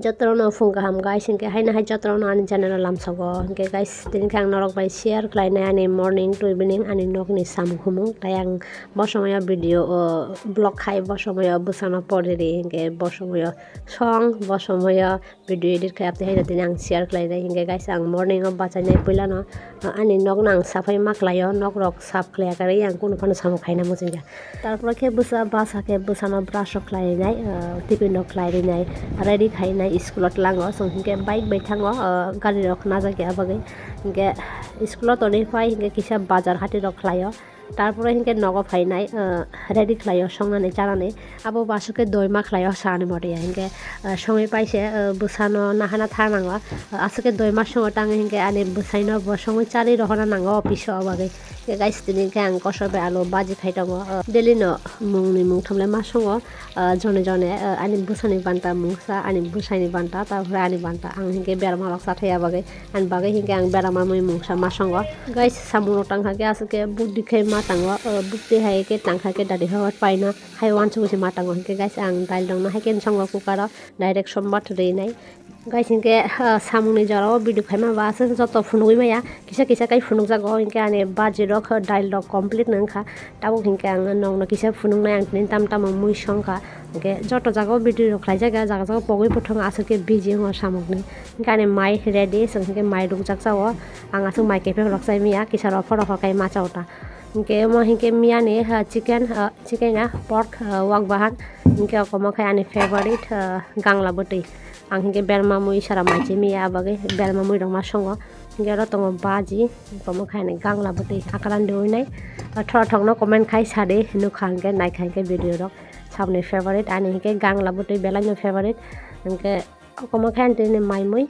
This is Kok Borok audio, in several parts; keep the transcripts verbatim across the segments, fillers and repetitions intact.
Jotono phung kaham guys, hinkhe haino hai jotono ani channel o lamsogo. Hinkhe guys, tini khe ang norok bai share khlainai ani morning to evening ani nokni samung humung. Tai ang bo somoyo video o vlog khai, bo somoyo bwsano poriri, hinkhe bo somoyo song, bo somoyo video edit khai, apni haino tini ang share khlainai. Hinkhe guys, ang morning o bachainai puilano, uh, ani nokno ang saphai ma khlaio, nokrok sap khlaiya karwi ang kunu phano samung khaina muchungya. Tarpore khe bwsa, bwsa khe bwsano brush rok khlai rinai, uh, tiffin rok khlai rinai, ready khainai school o tlango. Chwng hinkhe bike bai thango, uh, gari rok najak ya bagwi. Hinkhe school o tonwi phai hinkhe kisa bazar hati rok khlaio. Tarpore hinkhe nogo phainai, uh, ready khlaio songnani chanani. Abo bo aswk khe doima khlaio sani mote ya. Hinkhe, uh, songwi paise, uh, bwsano nahana thanango. Uh, aswk khe doima songo tangwi hinkhe ani bwsaino bo songwi charwi rohorna nango office o bagwi. Khe guys, tini khe ang kosoi bai alu baji khai tongo. O, daily no mungni mungtham le ma songo. O, jone jone, o, ani bwsani banta mungsa, ani bwsaini banta, tarpore ani banta. Ang hinkhe berma rok chathaya bagwi, ani bagwi hinkhe ang berma mui mungsa ma songo. Guys, samung rok tangkha khe aswk khe bukdi khai ma tango. O, bukdi hai khe tangkha khe dadi hor paina hai uansukgwi se ma tango. Hinkhe guys, ang dal rok no hai khe songo cooker o direct sombar rinai. Guys, hinkhe, ah, samungni jorao video khaima ba aswk joto phunugwi maya, kisa kisa kai phunukjago, hinkhe ani baji rok, ah, dail rok complete no wngkha. Tabuk hinkhe ang nokno kisa phunuknai, ang tini tam tamo mui songkha. Hinkhe joto jagao video rok khlaijak ya, jaga jaga pogwi buthung aswk khe busy wngo samungni. Hinkhe ani mai ready, chwng hinkhe mai rukjak chao. Ang aswk mai kephek rok chai maya, kisa rw pho rw pho kai ma chao ta. Hinkhe omo hinkhe miyani, ah, chicken, ah, chicken ya, pork, ah, wak bahan. Hinkhe okomo khe ani favorite, ah, gangla bwtwi. Ang hinkhe berma mui sara mai chimiya, abagwi berma mui rok ma songo. Hinkhe oro tongo baji, okomo khe ani gangla bwtwi akran diwi nai. Ah, thora thokno comment khai sadi, nukha hinkhe naikha hinkhe video rok. Saboni favorite, ani hinkhe gangla bwtwi belaino favorite. Hinkhe okomo khe ani tini mai mui.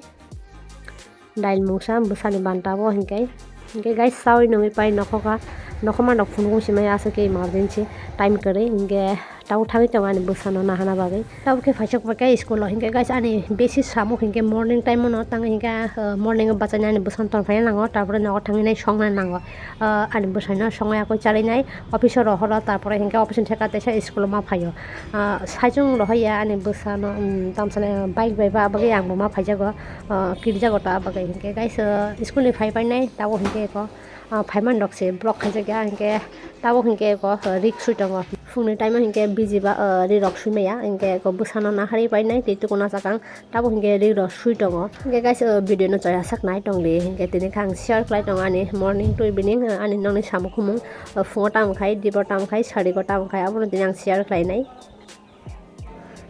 Dail mungsa bwsani banta bo hinkhe. Hinkhe guys, chawi nungwi pai nokhoka. Nokhoma rok phunukgo simai aswk khe emergency time kwrwi. Hinkhe tabuk thangwi tongo ani bwsano nahana bagwi. Tabuk khe phaisok paikha school o. Hinkhe guys, ani besi samung hinkhe morning time o no tangwi hinkhe, ah, morning o bachaina ani bwsano tongphai nango. Tarpore nogo thangwi nai songna nango. Ah, ani bwsaino songwi yakwi chalinai. Office o rohoro, tarpore hinkhe office ni theka teisa school o ma phaio. Ah, saichung rohorya ani bwsano, um, tamsani bike bai ba abagwi ang bo ma phaijago, ah, kirjago ta abagwi hinkhe guys, ah, school ni phai painai tabuk hinkhe eko, ah, phaimani rok se block khaijakya hinkhe tabuk hinkhe eko, ah, rik sui tongo. Phungni time o hinkhe biji ba, ah, ri rok sui maya hinkhe eko bwsano nahari painai tei tukuna chakang. Tabuk hinkhe ri rok sui tongo. Hinkhe guys, o video no chaya sak nai tong di. Hinkhe tini khe ang share khlai tongo ani morning to evening, ani nokni samung humung. O phungo tamo khai, dibor tamo khai, sarigo tamo khai, abono tini ang share khlai nai.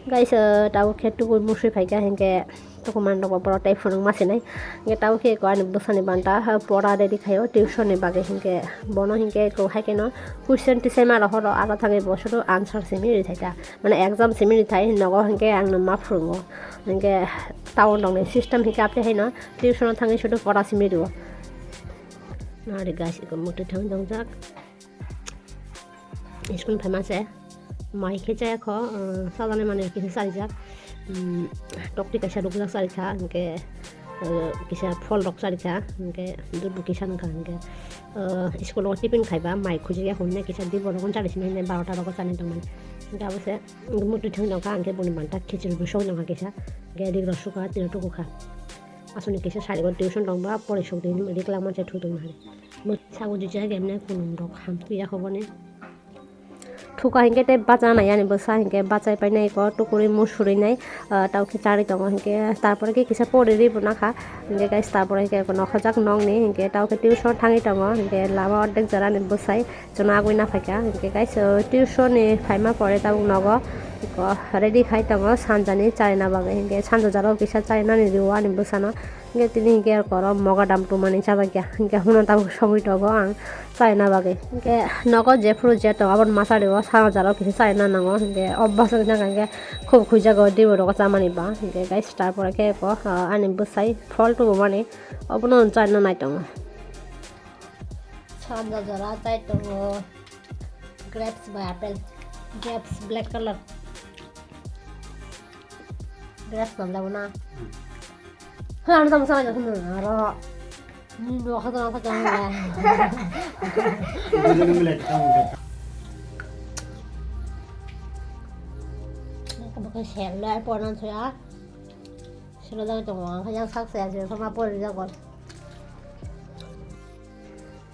Guys, o tabuk khe tubui musui phaikha hinkhe tukuman rok bo borok tei phunuk ma sinai. Hinkhe tabuk khe eko ani bwsani banta, ha, pora ready khaio tuition ni bagwi hinkhe bono hinkhe eko hai kheno question tisai ma rohoro aro thangwi bo sudu answer simi ri thaikha. Mane exam simi ri thai nogo hinkhe ang no ma phurungo. Hinkhe town rokni system hinkhe apni haino tuition o thangwi sudu pora simi rio. Nari guys, eko muti thang dongjak. School phaima se mai khe chaya kho, uh, sajani manwi kisa charijak. Um, tokti kaisa rukjak charikha, hinkhe, uh, kisa phol rok charikha, hinkhe dudbu kisa nungkha, hinkhe, uh, school o tiffin khaiba mai khujui ya hwnwi kisa di borok chari sini hinwi barota rogo chani tongmani. Hinkhe abo se muti thang tongkha, hinkhe boni manta khichiri bo song tongkha kisa, hinkhe rik rok sukha, tino tukukha. Aswkni kisa sarigo tuition tongba, pore sokdi hinwi rik langma se thu tongma hai. Bo sago juja kemne kunung rok ham tuya hoboni. Thuka hinkhe tei bacha nai ani bwsa hinkhe bachai painai eko tukuri musurui nai, ah, tao khe charwi tongo hinkhe tarpore khe kisa pori ri bo nakha hinkhe guys tarpore hinkhe eko nokhorjak nokni hinkhe tao khe tuition thangwi tongo hinkhe lama ordek jora ni bwsai chwngno agwi naphaikha hinkhe guys, ah, tuition ni phaima pore tabuk nogo eko ready khai tongo sanjani charina bagwi hinkhe sanja jora o kisa charinani rio ani bwsano. Hinkhe tini hinkhe oro moga dam tumani chajakya. Hinkhe hwnwi tabuk songwi tongo ang chaina bagwi. Hinkhe nogo jephuru je tongo aboni masa rio sana jaro kisa chaina nango. Hinkhe obvas wngkha hinkhe khub khuijago dibo rogo chamani ba. Hinkhe guys, tarpore khe eko, ah, ani bwsai phol tubumani obono chana nai tongo. Sanja jora chai tongo. Grapes bai apple. Grapes black color. Grapes nang jabo na. Hmm. Ha, ano tamo sama jabo na. Aro. Ni no kha jabo kha jabo na. Ini milai kita mungkin. Aku bakal share lah, ponan saya. Rojak tongo, ang khe yang sak saya se, ma pori jago.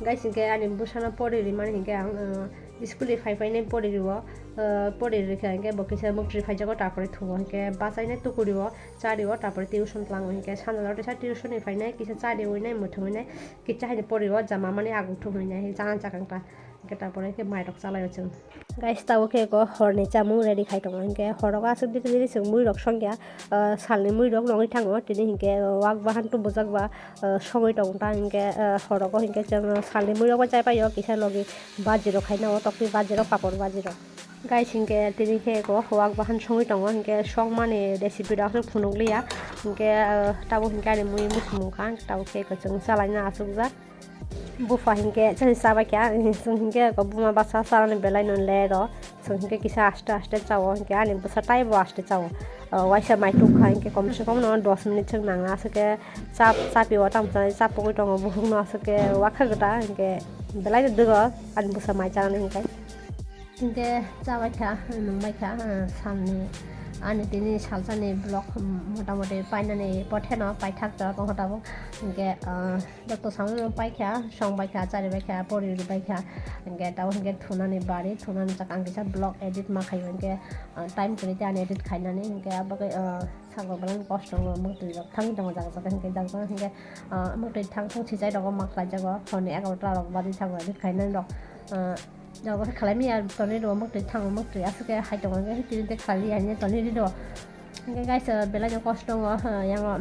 Guys, hinkhe ani bwsano pori rimani hinkhe ang, uh, school ni phai phai nai pori rio, uh, pori rikha hinkhe bo kisa mukti phai jago, tapore thugo hinkhe bachai nai tuku rio, cha rio, tapore tuition tlango hinkhe sanja jora teisa tuition ni phai nai kisa cha riwi nai muthungwi nai kisa haino pori o jama mani agung thumwi nai jana chakang ta. Hinkhe tapore khe mairok chalaio chwng. Guys, tabuk khe eko horni chamung ready khai tongo. Hinkhe horo aswk diri diri chwng muirok songya, ah, salni muirok nongwi thango. Tini hinkhe wak bahan tubujak ba, ah, songwi tongo ta hinkhe, ah, horogo hinkhe chwng salni muirok bai chai paio kisa logi bajirok khaina o tokni bajirok papor bajirok. Guys, hinkhe tini khe eko wak bahan songwi tongo hinkhe songmani recipe rok aswk phunukliya. Hinkhe, ah, tabuk hinkhe ani mui muchumung kha tabuk khe eko chwng chalaina aswkjak. Bupha hinkhe chini chabaikha, chwng hinkhe eko buma basa chanani belai no lero, chwng hinkhe kisa aste aste chao, hinkhe ani bwsa taibo aste chao. O, waisa mai tukha hinkhe kom se kom no dos minute chwng nanga, aswk khe chap, chapi o tamo chanai chap pogwi tongo, buhuk no aswk khe wakha gata hinkhe belai no dwgo ani bwsa mai chanani hinkhe. Hinkhe chabaikha, nungbaikha, ah, salni, ani tini salsani vlog, mm, motamoti painani potheno paithak jora tongkha tabuk. Hinkhe, ah, joto samung paikha, songbaikha, charibaikha, pori ribaikha. Hinkhe tabuk hinkhe thunani bari, thunani chakang kisa vlog edit ma khaio hinkhe, ah, time kwrwi tei ani edit khainani hinkhe abagwi, ah, sakno belai kosto wngwi twi rok thangwi tongo jaga jaga hinkhe jaga jaga hinkhe, ah, mwtwi thang thung sichai rogo ma khlai jago horni egaroh ta rok badi thango edit khainani rok, ah, Joto khe khlai maya tonwi rw mwktwi thango mwktwi aswk khe hai tongo hwnkhe tini tei khlai li ya hinwi tonwi rw. Hwnkhe guys, belai no kosto tongo, ah, yango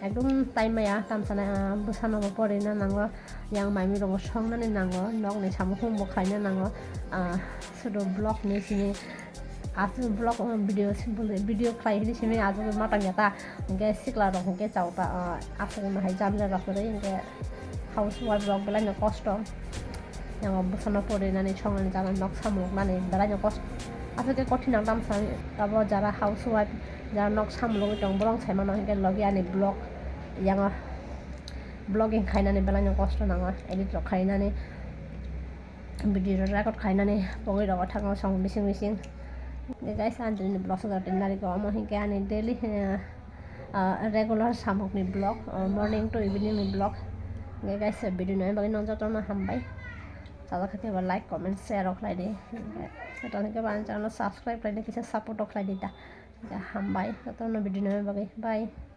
ekdom time maya tamsana, ah, bwsano bo porina nango, yang mai mui rok bo songnani nango, nokni samung khum bo khlaina nango, ah, sudu vlog ni simi aswk vlog, ah, video si bole video khlai hini simi aswk ma tang ya ta, hwnkhe sikla rok hwnkhe chao ta, ah, aswk no hai jam jak rok kwrwi hwnkhe. Housewife rok belai no kosto. Yango bwsano porinani songani jana nok samung nani belai no kosto. Aswk khe kothin ang tamsa abo jara housewife jara nok samung nugwi tong borok sai mano hinkhe logi ani vlog yango vlogging khainani belai no kosto nango edit rok khainani video rok record khainani pogwi rogo thango song bising bising. Guys, ang tini vlog sa jora tini narikgo omo hinkhe ani daily, eh, ah, regular samukni vlog, ah, morning to evening ni vlog. Hwnkhe guys, video nai bagwi nang jotono hambai. Chajak khe ba like, comment, share rok khlai di. Jotono khe ba ani channel subscribe khlai di, kisa support rok khlai di ta. Hwnkhe hambai jotono video nai bagwi. Bye.